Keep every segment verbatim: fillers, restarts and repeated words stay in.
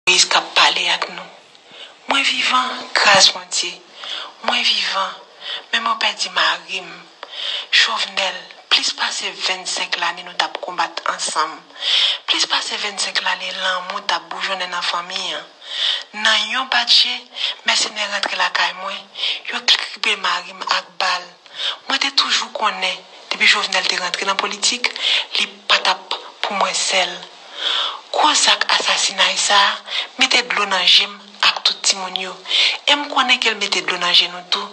Moyiz k ap pale ak nou. Mwen vivan, gras Bondye. Mwen vivan, men mwen pèdi mari m. Jovenel, plis pase vennsenk lane nou t ap konbat ansanm. Plis pase vennsenk lane lanmou t ap boujonnen nan fanmi an. Nan yon bat je, mèsenè rantre lakay mwen, yo kripe mari m ak bal. Mwen te toujou konnen, depi Jovenel te rantre nan politik, li pa t ap pou mwen sèl. Gwo zak asasinay sa a mete dlo nan je m ak tout timoun yo. E m konnen ke l mete dlo nan je nou tou.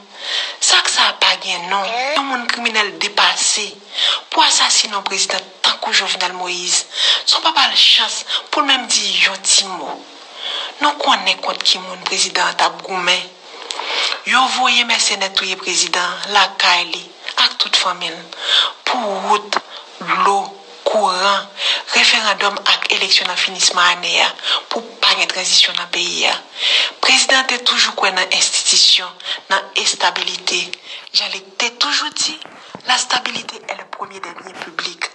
Zak sa a pa gen non. Yon moun kriminèl depase pou asasinen yon prezidan tankou Jovenel Moïse. Se yon pa ba l chans pou l menm di yon ti mo. Nou konnen kont ki moun prezidan an t ap goumen. Yo voye mèsenè touye prezidan an lakay li ak tout fanmi l pou wout, dlo, kouran, referandòm ak eleksyon nan finisman ane a pou pa gen tranzisyon nan peyi a. Prezidan an te toujou kwè nan enstitisyon, nan estabilite. Jan li te toujou di, la stabilité est le premier des biens publics.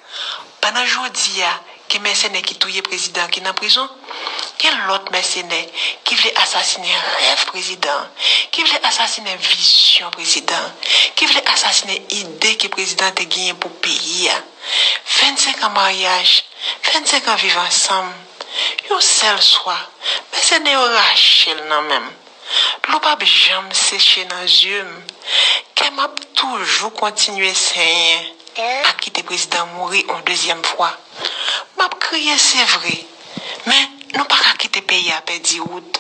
Pandan jodi a, gen mèsenè ki touye prezidan ki nan prizon, gen lòt mèsenè ki vle asasinen rèv prezidan, ki vle asasinen vizyon prezidan, ki vle asasinen ide ke prezidan te genyen pou peyi a. Vennsenk an maryaj, vennsenk an viv ansanm, yon sèl swa, mèsenè yo rache l nan men m. Dlo p ap janm seche nan zye m. Kè m ap toujou kontinye senyen. Pa kite prezidan mouri yon dezyèm fwa. M ap kriye, se vre, men nou pa ka kite peyi a pèdi wout.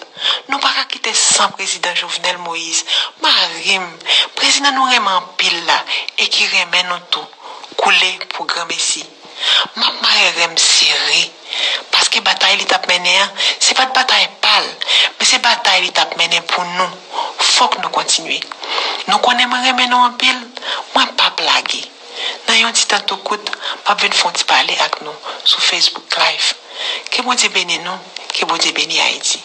Nou pa ka kite san prezidan Jovenel Moïse, mari m, prezidan nou renmen anpil la e ki renmen nou tou, koule pou granmesi. M ap mare ren m sere, paske batay li t ap mennen an, se pa t batay pa l, men se batay li t ap mennen pou nou. Fòk nou kontinye. Nou konnen mwen renmen nou anpil, mwen p ap lage. Nan yon ti tan tou kout, m ap vin fè yon ti pale ak nou sou Facebook Live. Ke Bondye beni nou, ke Bondye beni Ayiti.